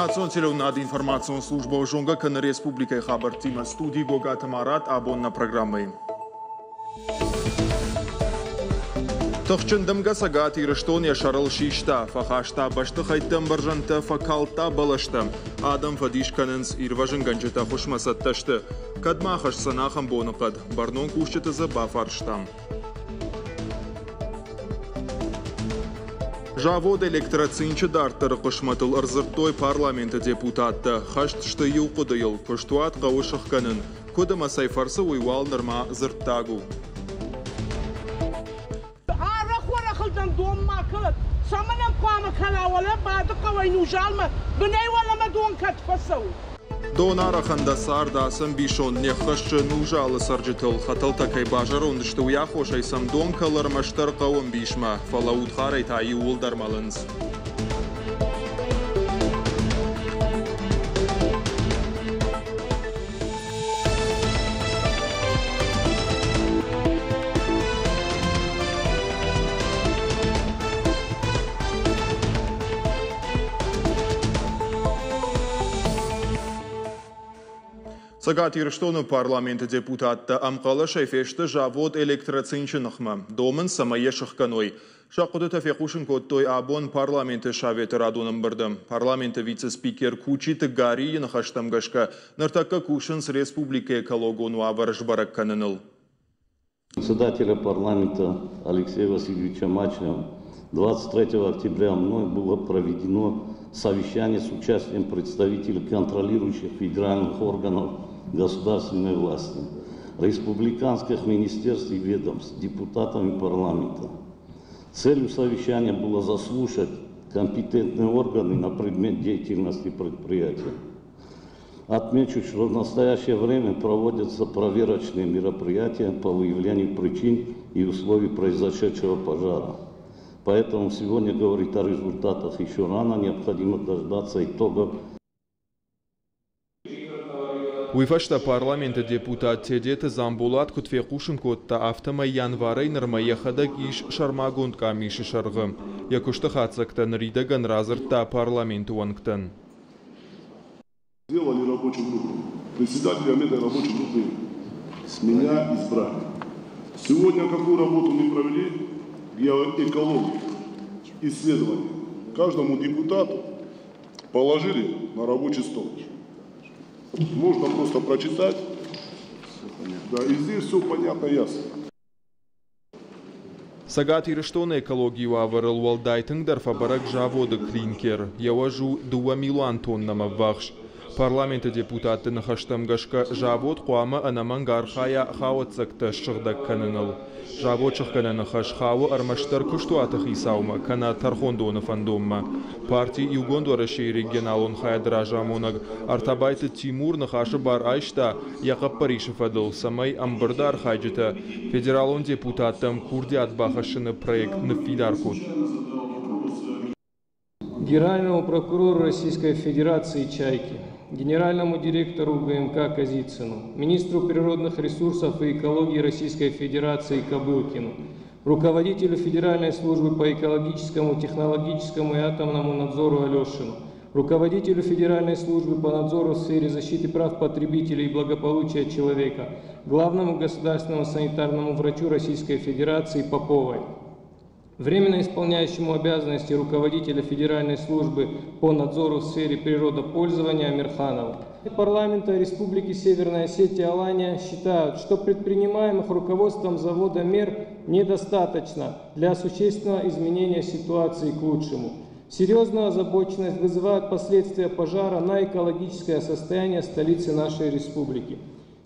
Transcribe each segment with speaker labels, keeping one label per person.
Speaker 1: Национ телеуынынады информацион службӕ зонгӕ кӕны республикӕйы хабӕрттимӕ. Студийы Гогаты Марат абон нӕ программӕйы. Тыхджын дымгӕ Цӕгат Ирыстон йӕ сӕрыл систа, фӕхаста бӕстыхӕйтты ӕмбӕрзӕнтӕ, фӕкалдта бӕлӕстӕ. Адӕм фӕдис кӕнынц, ирвӕзынгӕнджытӕ хуысмӕ цӕттӕ сты. Кӕд ма ахӕсдзӕн ахӕм боныхъӕд? Бӕрнон кусджыты дзы бафарстам. Завод «Электроцинчы» дарддӕры хъысмӕтыл ӕрдзырдтой парламенты депутаттӕ. Хӕст сты иу хъуыдыйыл: куыстуат хъӕуы сыхгӕнын. Куыд ӕмӕ цӕй фӕрцы, уый уал нырма дзырддаг у.
Speaker 2: Арӕх уӕрӕхылдӕм дон ма кӕлӕд. Цӕмӕн ӕм хъуамӕ кӕла уӕлӕ Бады хъӕуӕй Нузалмӕ, бынӕй уӕлӕмӕ дон кӕд фӕцӕуы?
Speaker 1: Донарӕхӕн дӕ цард ацы ӕмбисонд не ххӕссы Нузалы цӕрджытыл. Хӕтӕлтӕ кӕй базӕронд сты, уый аххосӕй сӕм дон кӕлы ӕрмӕстдӕр хъӕуы ӕмбисмӕ, фӕлӕ удхарӕй та иууылдӕр мӕлынц. Цӕгат Ирыстоны парламенты депутаттӕ ӕмхъӕлӕсӕй фесты завод «Электроцинчы» ныхмӕ. Домынц, цӕмӕй йӕ сыхгӕной. Сӕ хъуыдытӕ фехъусын кодтой абон парламенты советы радон ӕмбырды. Парламенты вице-спикер Кучиты Гарийы ныхӕстӕм гӕсгӕ, ныртӕккӕ кусынц республикӕйы экологон уавӕр сбӕрӕг кӕныныл.
Speaker 3: Председателя парламента Алексея Васильевича Мачнева 23 октября мной было проведено совещание с участием представителей контролирующих федеральных органов государственной власти, республиканских министерств и ведомств, депутатами парламента. Целью совещания было заслушать компетентные органы на предмет деятельности предприятия. Отмечу, что в настоящее время проводятся проверочные мероприятия по выявлению причин и условий произошедшего пожара. Поэтому сегодня говорить о результатах еще рано, необходимо дождаться итогов.
Speaker 1: Уый фӕстӕ парламенты депутат Тедеты Дзамболат куыд фехъусын кодта, афтӕмӕй январӕй нырмӕ йӕхӕдӕг ис сӕрмагонд къамисы сӕргъы. Йӕ куысты хатдзӕгтӕ ныридӕгӕн радзырдта парламенты уӕнгтӕн.
Speaker 4: Сделали рабочую группу. Председателем этой рабочей группы с меня избрали. Сегодня какую работу мы провели? Геоэкологию, исследование. Каждому депутату положили на рабочий стол. Можно просто прочитать. Да, и здесь все понятно, ясно.
Speaker 1: Цӕгат Ирыстоны экологийы уавӕрыл уӕлдай тынгдӕр фӕбӕрӕг заводы клинкер. Йӕ уӕз у 2 милуан тоннӕмӕ ввахс. Парламенты депутатты ныхӕстӕм гӕсгӕ, завод хъуамӕ ӕнӕмӕнг архайа хауӕццӕгтӕ ссыгъдӕг кӕныныл. Завод сыхгӕныны хӕс хауы ӕрмӕстдӕр куыстуаты хицаумӕ кӕнӕ тӕрхондоны фӕндонмӕ. Парти Иугонд Уӕрӕсейы регионалон хайады разамонӕг Артабайты Тимур ныхасы бар айста йӕ хъӕппӕрисы фӕдыл, цӕмӕй ӕмбырды архайджытӕ федералон депутаттӕм курдиат бахӕссыны проект ныффидар кодтой.
Speaker 5: Генеральному прокурору Российской Федерации Чайке, генеральному директору ГМК Козицыну, министру природных ресурсов и экологии Российской Федерации Кобылкину, руководителю Федеральной службы по экологическому, технологическому и атомному надзору Алешину, руководителю Федеральной службы по надзору в сфере защиты прав потребителей и благополучия человека, главному государственному санитарному врачу Российской Федерации Поповой, временно исполняющему обязанности руководителя Федеральной службы по надзору в сфере природопользования Амирханову. Парламента Республики Северная Осетия Алания считают, что предпринимаемых руководством завода мер недостаточно для существенного изменения ситуации к лучшему. Серьезную озабоченность вызывают последствия пожара на экологическое состояние столицы нашей республики.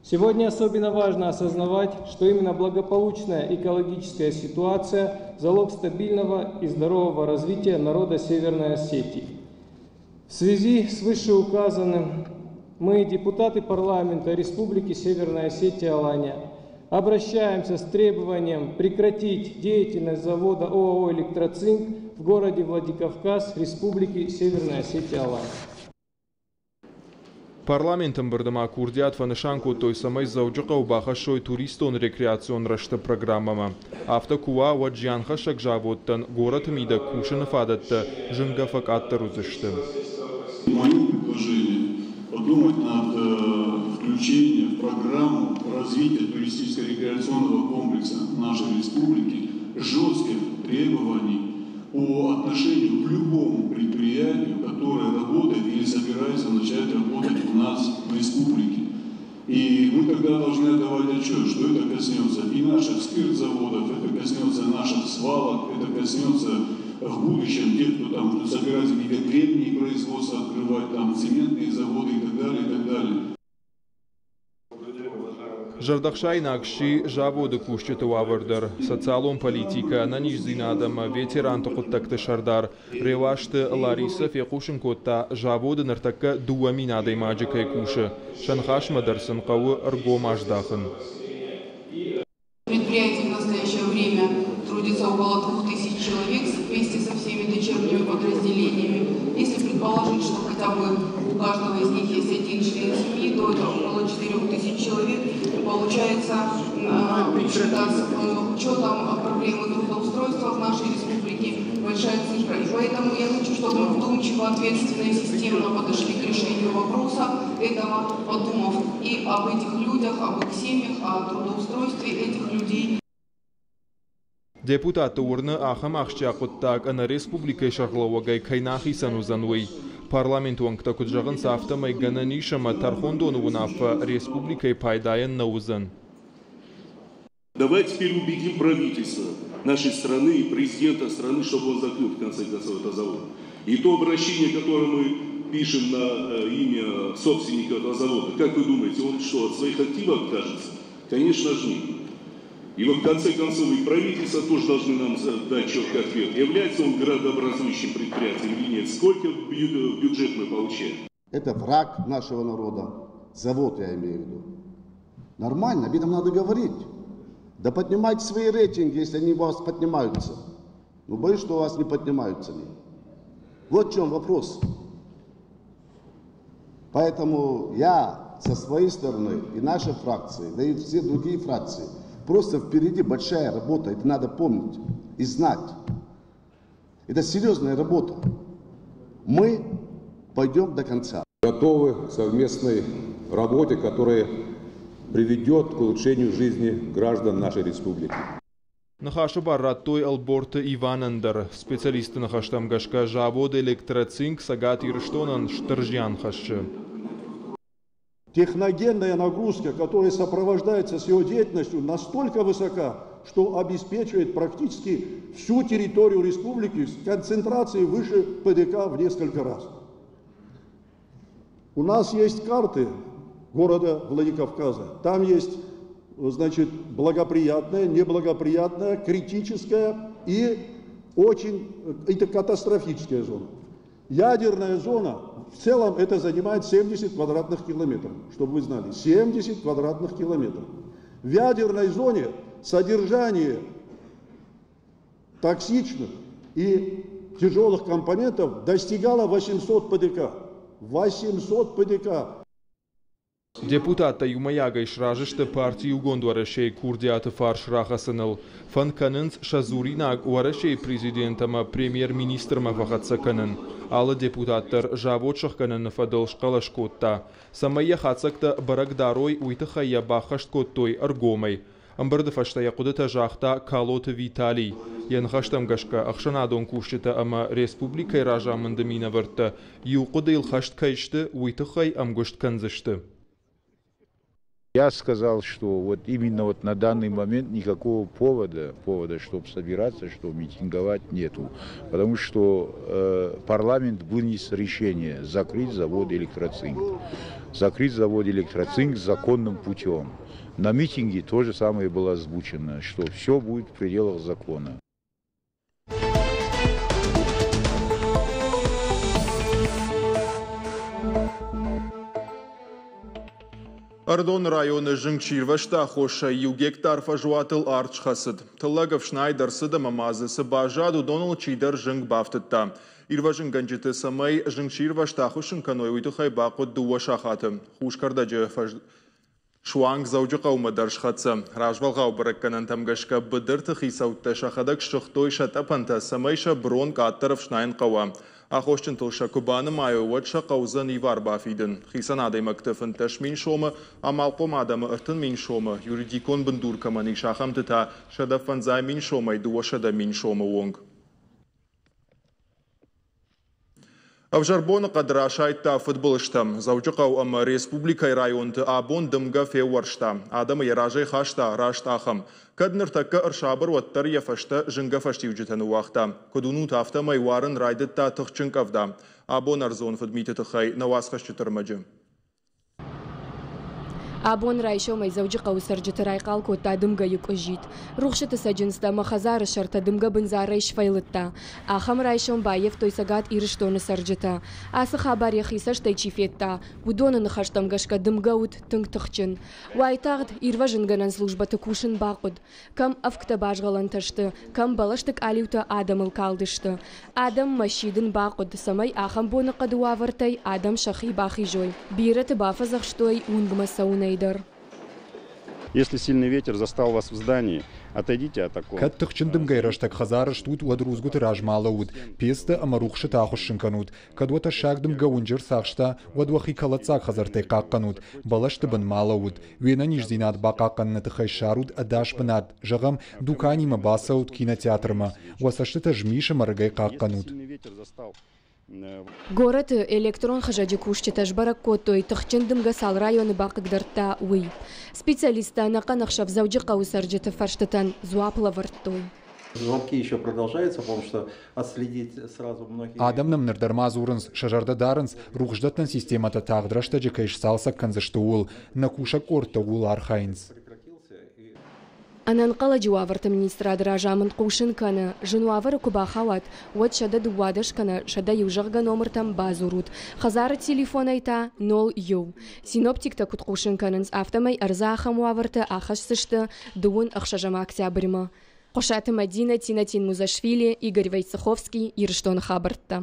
Speaker 5: Сегодня особенно важно осознавать, что именно благополучная экологическая ситуация – залог стабильного и здорового развития народа Северной Осетии. В связи с вышеуказанным мы, депутаты парламента Республики Северная Осетия Алания, обращаемся с требованием прекратить деятельность завода ОАО «Электроцинк» в городе Владикавказ Республики Северная Осетия Алания.
Speaker 1: Парламенты ӕмбырды ма курдиат фӕнысан кодтой, цӕмӕй Дзӕуджыхъӕу бахӕссой туристон-рекреацион рӕзты программӕмӕ. Афтӕ куы уа, уӕд зианхӕссӕг заводтӕн горӕты мидӕг кусыны фадӕттӕ зынгӕ фӕкъаддӕр уыдзысты.
Speaker 6: Мое предложение подумать над включением в программу развития туристическо-рекреационного комплекса нашей республики жестких требований по отношению к любому предприятию, которое работает или собирается начать работать у нас в республике. И мы тогда должны отдавать отчет, что это коснется и наших спиртзаводов, это коснется наших свалок, это коснется в будущем тех, кто там собирается какие-то кремнии производства открывать, там цементные заводы и так далее, и так далее.
Speaker 1: Зӕрдӕхсаинаг сси заводы кусджыты уавӕр дӕр. Социалон политикӕ, ӕнӕниздзинад ӕмӕ ветеранты хъуыддӕгты сӕрдар Реуазты Ларисӕ фехъусын кодта, заводы ныртӕккӕ 2000 адӕймаджы кӕй кусы. Сӕ ныхасмӕ дӕр сын хъӕуы ӕргом аздахын.
Speaker 7: Предприятие в настоящее время трудится около 2000 человек вместе со всеми дочерними подразделениями. Если предположить, что хотя бы у каждого из них есть один член семьи, то это около 4000 человек. И получается, с учетом проблемы трудоустройства в нашей республике, большая цифра. И поэтому я хочу, чтобы мы вдумчиво, ответственно и системно подошли к решению вопроса этого, подумав и об этих людях, об их семьях, о трудоустройстве этих людей.
Speaker 1: Депутатты уырны, ахӕм ахсджиаг хъуыддаг ӕнӕ республикӕйы сӕргълӕууӕгӕй кӕй нӕ ахицӕн уыдзӕн, уый. Парламенты уӕнгтӕ куыд зӕгъынц, афтӕмӕй гӕнӕн ис ӕмӕ тӕрхондоны уынаффӕ республикӕйы пайдайӕн нӕ уыдзӕн.
Speaker 4: Давайте теперь убедим правительство нашей страны и президента страны, чтобы он закрыл в конце концов этот завод. И то обращение, которое мы пишем на имя собственника этого завода, как вы думаете, он что, от своих активов откажется? Конечно же нет. И вот в конце концов и правительство тоже должны нам дать четкий ответ, является он градообразующим предприятием или нет, сколько в бюджет мы получаем.
Speaker 8: Это враг нашего народа, завод я имею в виду. Нормально, об этом надо говорить. Да поднимайте свои рейтинги, если они у вас поднимаются. Но боюсь, что у вас не поднимаются они. Вот в чем вопрос. Поэтому я со своей стороны и наша фракция, да и все другие фракции, просто впереди большая работа, это надо помнить и знать. Это серьезная работа. Мы пойдем до конца.
Speaker 9: Готовы к совместной работе, которая приведет к улучшению жизни граждан нашей республики.
Speaker 1: Ныхасы бар радтой Ӕлборты Иванӕн дӕр. Специалистты ныхӕстӕм гӕсгӕ завод «Электроцинк» Цӕгат Ирыстонӕн стыр зиан хӕссы.
Speaker 10: Техногенная нагрузка, которая сопровождается с его деятельностью, настолько высока, что обеспечивает практически всю территорию республики с концентрацией выше ПДК в несколько раз. У нас есть карты города Владикавказа. Там есть благоприятная, неблагоприятная, критическая и очень, это катастрофическая зона. Ядерная зона в целом это занимает 70 квадратных километров, чтобы вы знали, 70 квадратных километров. В ядерной зоне содержание токсичных и тяжелых компонентов достигало 800 ПДК. 800 ПДК.
Speaker 1: Депутаттӕ иумӕйагӕй сразы сты парти Иугонд Уӕрӕсейы курдиаты фарс рахӕцыныл. Фӕнд кӕнынц сӕ дзуринаг Уӕрӕсейы президент ӕмӕ премьер-министрмӕ фӕхӕццӕ кӕнын. Алы депутат дӕр завод сӕхгӕныны фӕдыл схъӕлӕс кодта. Цӕмӕй йӕ хатдзӕгтӕ бӕрӕг дарой, уый тыххӕй йӕ баххӕст кодтой ӕргомӕй. Ӕмбырды фӕстӕ йӕ хъуыдытӕ загъта Калоты Виталий. Йӕ ныхӕстӕм гӕсгӕ ӕхсӕнадон кусджытӕ ӕмӕ республикӕйы разамынды минӕвӕрттӕ иу хъуыдыйыл хӕст кӕй сты, уый тыххӕй ӕмгуыст кӕндзысты.
Speaker 11: Я сказал, что именно на данный момент никакого повода, чтобы собираться, чтобы митинговать, нету. Потому что парламент вынес решение закрыть завод «Электроцинк». Закрыть завод «Электроцинк» законным путем. На митинге то же самое было озвучено, что все будет в пределах закона.
Speaker 1: Ӕрыдоны районы зынгсирвӕзты аххосӕй 1 гектар фӕзуатыл арт схӕцыд. Тыллӕг ӕфснайд ӕрцыд ӕмӕ ма дзы цы баззад, уыдоныл чидӕр зынг бафтыдта. Ирвӕзынгӕнджыты цӕмӕй зынгсирвӕзт ахуыссын кӕной, уый тыххӕй бахъуыд 2 сахаты. Хус кӕрдӕджы Суанг Дзӕуджыхъӕумӕ дӕр схӕццӕ. Развӕлгъау бӕрӕггӕнӕнтӕм гӕсгӕ быдырты хицӕуттӕ сӕхӕдӕг ссыгътой сӕ тъӕпӕнтӕ, цӕмӕй сӕ брон къаддӕр ӕфснайын хъӕуа. Аххосджынтыл сӕ куы банымайой, уӕд сӕ хъӕудзӕн ивар бафидын. Хицӕн адӕймӕгты 15 000 сомы, амалхъом адӕмы 30 000 сомы, юридикон бындур кӕмӕн ис, ахӕмты та 150 000 сомӕй 200 000 сомы онг. Ӕвзӕр боныхъӕд расайдта фыдбылызтӕм. Дзӕуджыхъӕу ӕмӕ республикӕйы районты абон дымгӕ феууӕрста. Адӕмы йӕ разӕй хаста раст ахӕм. Кӕд ныртӕккӕ ӕрсабыр, уӕддӕр йӕ фӕстӕ зынгӕ фӕстиуджытӕ ныууагъта. Куыд уынут, афтӕмӕй уарын райдыдта тыхджын къӕвда. Абон ӕрдзон фыдмиты тыххӕй нӕ уацхӕсджыты ӕрмӕджы.
Speaker 12: Абон райсомӕй Дзӕуджыхъӕуы цӕрджыты райхъал кодта дымгӕйы къуыззитт. Рухсыты цӕджындзтӕ ӕмӕ хӕдзары сӕртӕ дымгӕ бындзарӕй сфӕйлыдта. Ахӕм райсом баййӕфтой Цӕгат Ирыстоны цӕрджытӕ. Ацы хабар йӕхи цӕстӕй чи федта, уыдоны ныхӕстӕм гӕсгӕ дымгӕ уыд тынг тыхджын. Уайтагъд ирвӕзынгӕнӕн службӕты кусын бахъуыд. Кӕм ӕвгтӕ базгъӕлӕнтӕ сты, кӕм бӕлӕсты къалиутӕ адӕмыл калдысты. Адӕммӕ сидын бахъуыд, цӕмӕй ахӕм боныхъӕды уавӕртӕй адӕм сӕхи бахизой. Бирӕты бафӕдзӕхстой уынгмӕ цӕуынӕй дӕр.
Speaker 13: Если сильный ветер застал вас в здании, отойдите от окон.
Speaker 14: Кӕд тыхджын дымгӕйы рӕстӕг хӕдзары стут, уӕд рудзгуыты раз ма лӕуут, пецтӕ ӕмӕ рухсытӕ ахуыссын кӕнут. Кӕд уӕ тӕссаг дымгӕ уынджы рцахста, уӕд уӕхи кӕлӕддзаг хӕдзӕрттӕй хъахъхъӕнут, бӕлӕсты бын ма лӕуут. Уе нӕниздзинад бахъахъхъӕныны тыххӕй ссарут ӕдас бынат, зӕгъӕм, дуканимӕ бацӕут кинотеатрмӕ, уӕ цӕстытӕ змисы мӕргӕй хъахъхъӕнут.
Speaker 12: Горӕты электрон хызӕджы кусджытӕ сбӕрӕг кодтой, тыхджын дымгӕ цал районы бахъыгдардта, уый. Специалисттӕ ӕнӕхъӕн ӕхсӕв Дзӕуджыхъӕуы цӕрджыты фӕрстытӕн дзуапп лӕвӕрдтой.
Speaker 15: Звонки еще продолжаются, потому что отследить сразу многие.
Speaker 14: Адӕм нӕм ныр дӕр ма дзурынц, сӕ зӕрдӕ дарынц, рухсдӕттӕн системӕтӕ тагъд рӕстӕджы кӕй сцалцӕг кӕндзысты, ууыл. Нӕ кусӕг къордтӕ ууыл архайынц.
Speaker 12: Ӕнӕнхъӕлӕджы уавӕрты министрады разамынд хъусын кӕны, зын уавӕры куы бахауат, уӕд 112 кӕнӕ 101 зӕгъгӕ номыртӕм бадзурут. Хӕдзары телефонӕй та 01. Синоптиктӕ куыд хъусын кӕнынц, афтӕмӕй ӕрдзы ахӕм уавӕртӕ ахӕсдзысты дыууын ӕхсӕзӕм октябрьмӕ. Хъуысаты Мӕдинӕ, Тинатин Музашвили, Игорь Войцеховский, Ирыстоны хабӕрттӕ.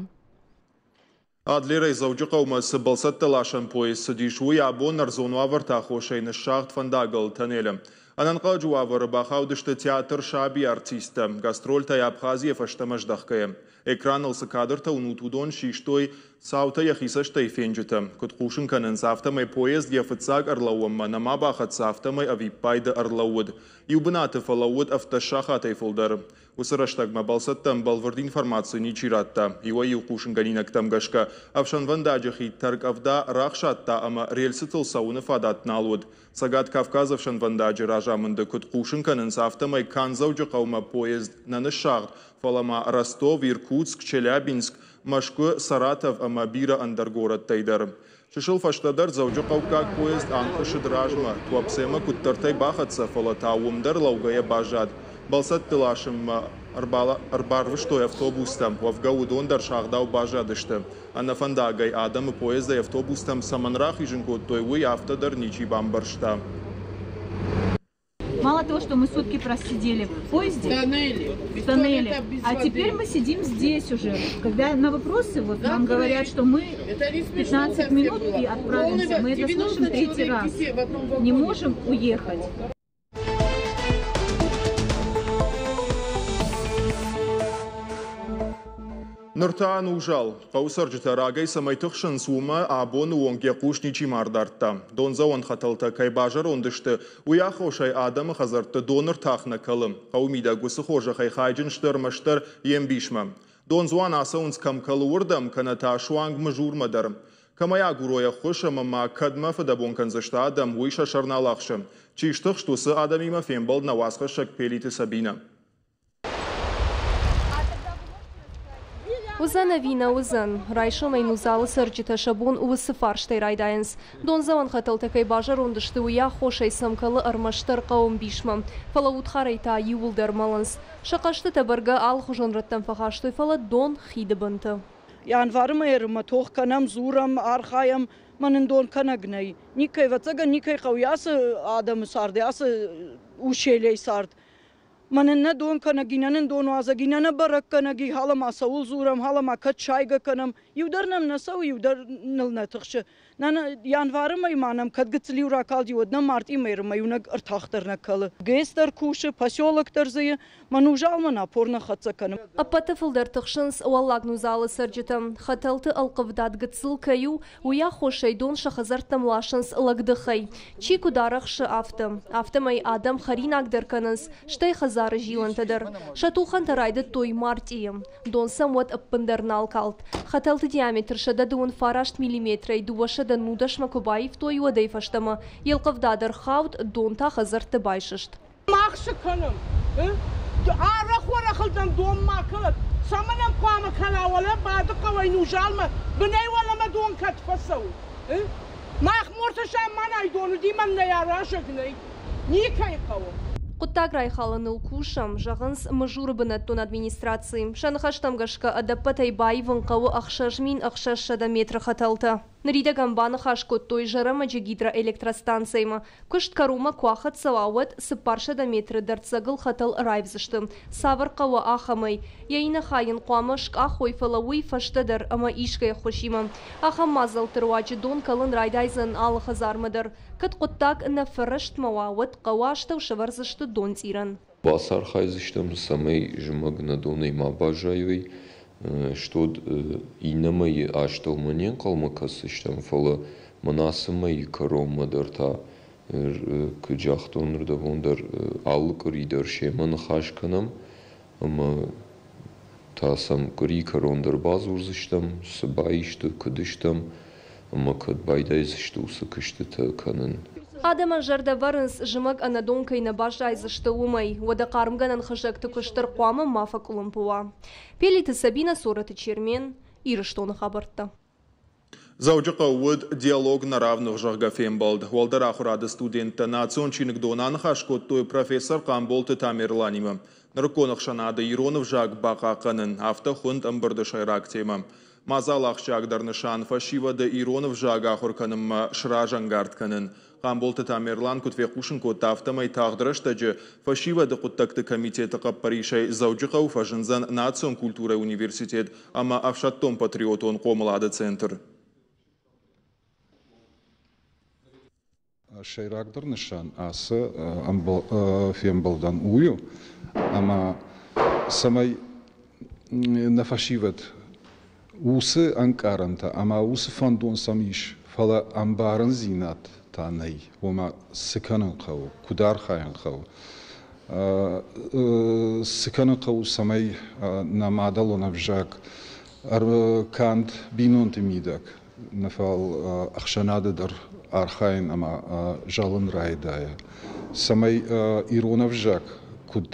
Speaker 1: Адлерӕй Дзӕуджыхъӕумӕ цы бӕлцӕттӕ ласӕн поезд цыдис, уый абон ӕрдзон уавӕрты аххосӕй ныссагъд фӕндагыл тоннелы. Ӕнӕнхъӕлӕджы уавӕры бахаудысты театр «Саби» артисттӕ, гастрольтӕй Абхазийӕ фӕстӕмӕ здӕхгӕйӕ. Экраныл цы кадртӕ уынут, уыдон систой цаутӕ йӕхи цӕстӕй фенджытӕ. Куыд хъусын кӕнынц, афтӕмӕй поезд йӕ фыццаг ӕрлӕууӕнмӕ нӕма бахӕццӕ, афтӕмӕй ӕвиппайды ӕрлӕууыд. Иу бынаты фӕлӕууыд 17 сахатӕй фылдӕр. Уыцы рӕстӕгмӕ бӕлцӕттӕн бӕлвырд информаци ничи радта. Иуӕй-иу хъусынгӕнинӕгтӕм гӕсгӕ, ӕфсӕнвӕндаджы хид тӕркъӕвда рахсадта ӕмӕ рельсытыл цӕуыны фадат нал уыд. Цӕгат Кавказы ӕфсӕнвӕндаджы разамынды куыд хъусын кӕнынц, афтӕмӕй канд Дзӕуджыхъӕумӕ поезд нӕ ныссагъд, фӕлӕ ма Ростов, Иркутск, Челябинск, Мӕскуы, Саратов ӕмӕ бирӕ ӕндӕр горӕттӕй дӕр. Чысыл фӕстӕдӕр дзӕуджыхъӕуккаг поезд анкъуысыд размӕ, Туапсемӕ куыддӕртӕй бахӕццӕ, фӕлӕ та уым дӕр лӕугӕйӕ баззад. Бӕлцӕтты ласынмӕ ӕрбарвыстой автобустӕ, уӕвгӕ уыдон дӕр сагъдау баззадысты. Ӕнӕфӕндагӕй адӕмы поездӕй автобустӕм цӕмӕн рахизын кодтой, уый афтӕ дӕр ничи бамбӕрста.
Speaker 16: Мало того, что мы сутки просидели в поезде,
Speaker 2: в тоннеле,
Speaker 16: в тоннеле, а теперь мы сидим здесь уже. Когда на вопросы вот нам говорят, что мы 15 минут и отправимся, мы это слышим третий раз. Не можем уехать.
Speaker 1: Ныр та Нузал. Хъӕуы цӕрджытӕ рагӕй цӕмӕй тыхсынц, уымӕ абоны онг йӕ хъус ничи ма ӕрдардта. Дондзӕуӕн хӕтӕлтӕ кӕй базӕронд сты, уый аххосӕй адӕмы хӕдзӕртты доны ртах нӕ кӕлы. Хъӕуы мидӕг уыцы хорзӕхӕй хайджын сты ӕрмӕстдӕр йе мбисмӕ. Дондзуан ацӕуынц кӕм кӕлы, уырдӕм, кӕнӕ та суанг Мызурмӕ дӕр. Кӕмӕй агурой ӕххуыс ӕмӕ ма кӕдмӕ фыдӕбон кӕндзысты адӕм, уый сӕ сӕр нал ахсы. Чи стыхст, уыцы адӕмимӕ фембӕлд нӕ уацхӕссӕг Пелиты Сабинӕ.
Speaker 17: Уыдзӕн ӕви нӕ уыдзӕн? Райсомӕй Нузалы цӕрджытӕ сӕ бон уыцы фарстӕй райдайынц. Дондзӕуӕн хӕтӕлтӕ кӕй базӕронд сты, уый аххосӕй сӕм кӕлы ӕрмӕстдӕр хъӕуы ӕмбисмӕ. Фӕлӕ удхарӕй та иууылдӕр мӕлынц. Сӕ хъӕстытӕ бӕргӕ алыхуызон рӕттӕм фӕхастой, фӕлӕ дон хиды бынты.
Speaker 18: Январы мӕйы ма тох кӕнӕм, дзурӕм, архайӕм, мӕ нын дон кӕнӕг нӕй. Никӕй, ӕвӕццӕгӕн, никӕй хъӕуы ацы адӕмы цард, ацы ущельейы цард. Мӕнӕн нӕ дон кӕнӕг и, нӕ нын дон уадзӕг и, нӕ нӕ бӕрӕггӕнӕг и, халӕ-ма цӕуыл дзурӕм, халӕ-ма кӕд сайгӕ кӕнӕм. Иу дӕр нӕм нӕ цӕуы, иу дӕр ныл нӕ тыхсы. Январы мӕй ма нӕм кӕд гыццыл иу ракалди, уӕд нӕм мартъи мӕйы мӕ иунӕг ӕртах дӕр нӕ кӕлы. ГЭС дӕр кусы, поселок дӕр дзы и, мӕ Нузалмӕ напор нӕ хӕццӕ кӕны.
Speaker 17: Ӕппӕты фылдӕр тыхсынц Уӕллаг Нузалы цӕрджытӕ. Хӕтӕлты ӕлхъывдад гыццыл кӕй у, уый аххосӕй дон сӕ хӕдзӕрттӕм ласынц лӕгдыхӕй. Чи куыд арӕхсы, афтӕ. Афтӕмӕй адӕм хӕринаг дӕр кӕнынц, стӕй хӕдзары зилӕнтӕ дӕр. Сӕ тухӕнтӕ райдыдтой мартъийы. Дон сӕм уӕд ӕппындӕр нал калд. Хӕтӕлты диаметр 129 миллиметрӕй 219-мӕ куы баивтой, уӕдӕй фӕстӕмӕ йе лхъывдад ӕрхауд, дон та хӕдзӕртты байсыст.
Speaker 2: Мах цы кӕнӕм? Арӕх-уӕрӕхыл дӕм дон ма кӕлӕд. Цӕмӕн ӕм хъуамӕ кӕла уӕлӕ Бады хъӕуӕй Нузалмӕ, бынӕй уӕлӕмӕ дон кӕд фӕцӕуы? Мах мурты замманай дон уыди, мӕн нӕ аразӕг нӕй. Никӕй хъӕуы.
Speaker 17: Хъуыддаг райхалыныл кусӕм, зӕгъынц Мызуры бынӕттон администрацийы. Сӕ ныхӕстӕм гӕсгӕ, ӕдӕппӕтӕй баивын хъӕуы 6600 метры хӕтӕлтӕ. Ныридӕгӕн баныхас кодтой Зӕрӕмӕджы гидроэлектростанцӕимӕ. Куыст кӕронмӕ куы ахӕццӕ уа, уӕд 400 метры дӕрддзӕгыл хӕтӕл раивдзысты. Цавӕр хъӕуы ахӕмӕй? Йӕ иннӕ хай йын хъуамӕ скъахой, фӕлӕ уый фӕстӕдӕр ӕмӕ искӕй ӕххуысимӕ. Ахӕм мадзӕлтты руаджы дон кӕлын райдайдзӕн алы хӕдзармӕ дӕр. Кӕд хъуыддаг нӕ фӕрӕстмӕ уа, уӕд хъӕуы астӕу сӕвӕрдзысты донцъирӕн.
Speaker 19: Бацархайдзыстӕм, цӕмӕй зымӕг нӕ донӕй ма баззайой, стод иннӕ мӕйы астӕумӕ не нхъӕлмӕ кӕсдзыстӕм, фӕлӕ мӕнӕ ацы мӕйы кӕронмӕ дӕр та, куыд загътон, нырдӕбон дӕр алы къуыри дӕр семӕ ныхас кӕнӕм ӕмӕ та сӕм къуырийы кӕрон дӕр бадзурдзыстӕм, цы баисты, куыд стӕм ӕмӕ кӕд байдайдзысты уыцы куыстытӕ кӕнын.
Speaker 17: Адӕмӕн зӕрдӕ вӕрынц, зымӕг ӕнӕдон кӕй нӕ баззайдзысты, уымӕй. Уӕдӕ хъармгӕнӕн хызӕгты куыст дӕр хъуамӕ ма фӕкъуылымпы уа. Пелиты Сабинӕ, Цорӕты Чермен, Ирыстоны хабӕрттӕ.
Speaker 1: Дзӕуджыхъӕуы уыд «Диалог на равных», зӕгъгӕ, фембӕлд. Уӕлдӕр ахуырады студенттӕ национ чиныгдоны аныхас кодтой профессор Хъамболты Тамерланимӕ. Нырыккон ӕхсӕнады ирон ӕвзаг бахъахъхъӕнын, афтӕ хуынд ӕмбырды сӕйраг темӕ. Мадзалы ахсджиагдӕр нысан фӕсивӕды ирон ӕвзаг ахуыр кӕнынмӕ сразӕнгард кӕнын. Хъамболты Тамерлан куыд фехъусын кодта, афтӕмӕй тагъд рӕстӕджы Фӕсивӕды хъуыддӕгты комитеты хъӕппӕрисӕй Дзӕуджыхъӕуы фӕзындзӕн национ культурӕйы университет ӕмӕ ӕфсӕддон-патриотон хъомылады центр.
Speaker 20: Сӕйрагдӕр нысан ацы фембӕлдӕн уый у, ӕмӕ цӕмӕй нӕ фӕсивӕд уыцы ӕнкъарӕнтӕ ӕмӕ уыцы фӕндон сӕм ис, фӕлӕ ӕмбарындзинад та нӕй, ома цы кӕнын хъӕуы, куыд архайын хъӕуы, цы кӕнын хъӕуы, цӕмӕй нӕ мадӕлон ӕвзаг канд бинонты мидӕг нӕ фал ӕхсӕнады дӕр архайын ӕма зӕлын райдайа, цӕмӕй ирон ӕвзаг куыд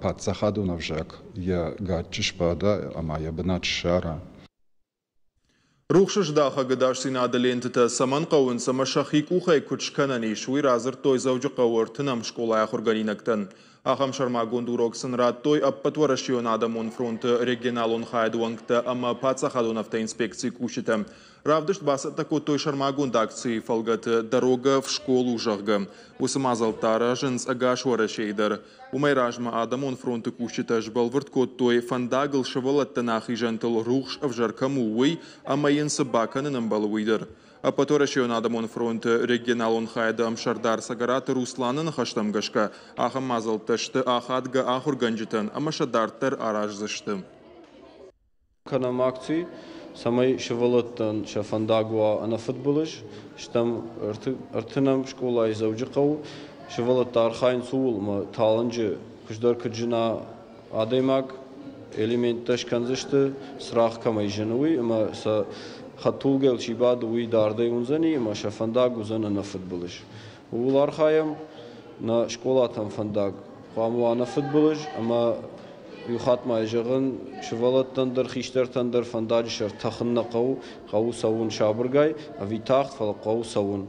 Speaker 20: паддзахадон ӕвзаг йӕ гаччы сбада ӕма йӕ бынат ссара.
Speaker 1: Рухсыздахӕг ӕдасдзинады лентытӕ цӕмӕн хъӕуынц ӕмӕ сӕхи къухӕй куыд скӕнӕн ис, уый радзырдтой Дзӕуджыхъӕуы ӕртынӕм скъолайы ахуыргӕнинӕгтӕн. Ахӕм сӕрмагонд урок сын радтой Ӕппӕтуӕрӕсейон адӕмон фронты регионалон хайады уӕнгтӕ ӕмӕ паддзахадон автоинспекцийы кусджытӕ. Равдыст бацӕттӕ кодтой сӕрмагонд акцийы фӕлгӕты «Дорога в школу», зӕгъгӕ. Уыцы мадзӕлттӕ аразынц ӕгас Уӕрӕсейы дӕр. Уымӕй размӕ адӕмон фронты кусджытӕ сбӕлвырд кодтой, фӕндагыл сывӕллӕттӕн ахизӕнтыл рухс ӕвзӕр кӕм у, уый ӕмӕ йын цы бакӕнын ӕмбӕлы, уый дӕр. Ӕппӕтуӕрӕсейон адӕмон фронты регионалон хайады ӕмсӕрдар Цӕгӕраты Русланы ныхӕстӕм гӕсгӕ, ахӕм мадзӕлттӕ сты ахадгӕ ахуыргӕнджытӕн ӕмӕ сӕ дарддӕр араздзысты.
Speaker 21: Кӕнӕм акци, цӕмӕй сывӕллӕттӕн сӕ фӕндаг уа ӕнӕфыдбылыз. Стӕм ӕртынӕм скъолайы Дзӕуджыхъӕуы. Сывӕллӕттӕ архайынц ууыл, ӕмӕ талынджы хуыздӕр куыд зына адӕймаг, элементтӕ скӕндзысты, цырагъ кӕмӕй зыны, уый, ӕмӕ сӕ хӕдтулгӕйыл чи бады, уый дардӕй уындзӕни ӕмӕ сӕ фӕндаг уыдзӕн ӕнӕфыдбылыз. Ууыл архайӕм, нӕ скъолатӕм фӕндаг хъуамӕ уа ӕнӕфыдбылыз ӕмӕ иу хатт ма зӕгъын, сывӕллӕттӕн дӕр, хистӕртӕн дӕр фӕндаджы сӕр тӕхын нӕ хъӕуы, хъӕуы цӕуын сабыргай, ӕви тагъд, фӕлӕ хъӕуы цӕуын.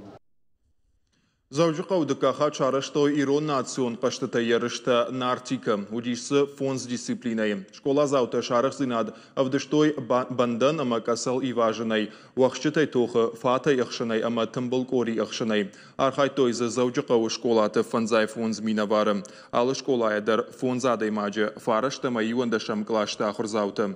Speaker 1: Дзӕуджыхъӕуы дыккаг хатт сарӕзтой ирон национ хъӕзтытӕй ерыстӕ «Нартика». Уыдис дзы фондз дисциплинӕйы. Скъоладзаутӕ сӕ арӕхстдзинад ӕвдыстой бӕндӕн ӕмӕ къӕцӕл ивазынӕй, уӕхсчытӕй тохы, фатӕй ӕхсынӕй ӕмӕ тымбыл къори ӕхсынӕй. Архайдтой дзы Дзӕуджыхъӕуы скъолаты 55 минӕвары. Алы скъолайӕ дӕр фондз адӕймаджы, фараст ӕмӕ иуӕндӕсӕм кълӕсты ахуырдзаутӕ.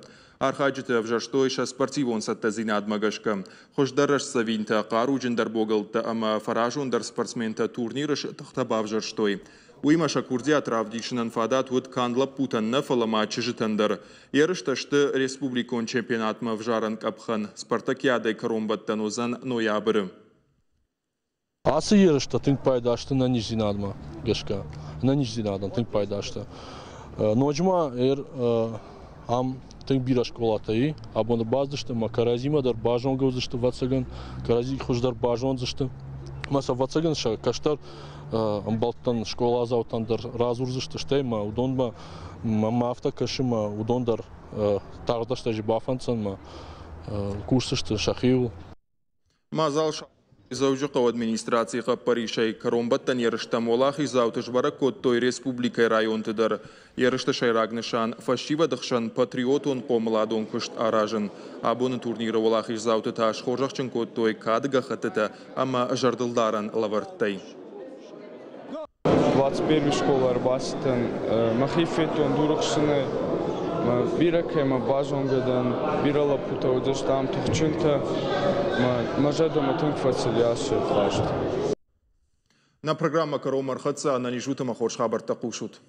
Speaker 1: Архайджыты ӕвзӕрстой сӕ спортивон цӕттӕдзинадмӕ гӕсгӕ. Хуыздӕр рӕстдзӕвинтӕ, хъаруджындӕр богӕлттӕ ӕмӕ фӕразондӕр спортсментӕ турниры сӕ тыхтӕ бавзӕрстой. Уыимӕ сӕ курдиат равдисынӕн фадат уыд канд лӕппутӕн нӕ, фӕлӕ ма чызджытӕн дӕр. Ерыстӕ сты республикон чемпионатмӕ ӕвзарӕн къӕпхӕн. Спартакиадӕйы кӕронбӕттӕн уыдзӕн ноябры.
Speaker 3: Ацы ерыстӕ тынг пайда сты ӕнӕниздзинадмӕ гӕсгӕ. Ӕнӕниздзинадӕн тынг пайда сты. Ноджы ма ам тынг бирӕ скъолатӕ и. Абон ӕрбацыдысты ӕмӕ кӕрӕдзимӕ дӕр базонгӕ уыдзысты, ӕвӕццӕгӕн, кӕрӕдзи хуыздӕр базондзысты. Ӕмӕ сӕ, ӕвӕццӕгӕн, сӕ кӕстӕр ӕмбӕлттӕн, скъоладзаутӕн дӕр радзурдзысты, стӕй ма уыдонмӕ мӕм афтӕ кӕсы, ӕмӕ уыдон дӕр тагъд рӕстӕджы бафӕнддзӕн ӕмӕ кусдзысты сӕхиуыл.
Speaker 1: Мадзал Дзӕуджыхъӕуы администрацийы хъӕппӕрисӕй кӕронбӕттӕн ерыстӕм уӕлахиздзауты сбӕрӕг кодтой республикӕйы районты дӕр. Ерысты сӕйраг нысан – фӕсивӕды хсӕн патриотон хъомыладон куыст аразын. Абоны турниры уӕлахиздзауты та схорзӕхджын кодтой кады гӕххӕттытӕ ӕмӕ зӕрдылдарӕн лӕвӕрттӕй.
Speaker 22: 21 скъола ӕрбацыдтӕн, мӕхи федтон дурыхсынӕй. Бирӕ кӕимӕ базонгӕ дӕн, бирӕ лӕппутӕ уыдысты ам тыхджынтӕ. Мӕ зӕрдӕмӕ тынг фӕцыди ацы хъазт.
Speaker 1: Нӕ программӕ кӕронмӕ ӕрхӕццӕ, ӕнӕниз ут ӕмӕ хорз хабӕрттӕ хъусут.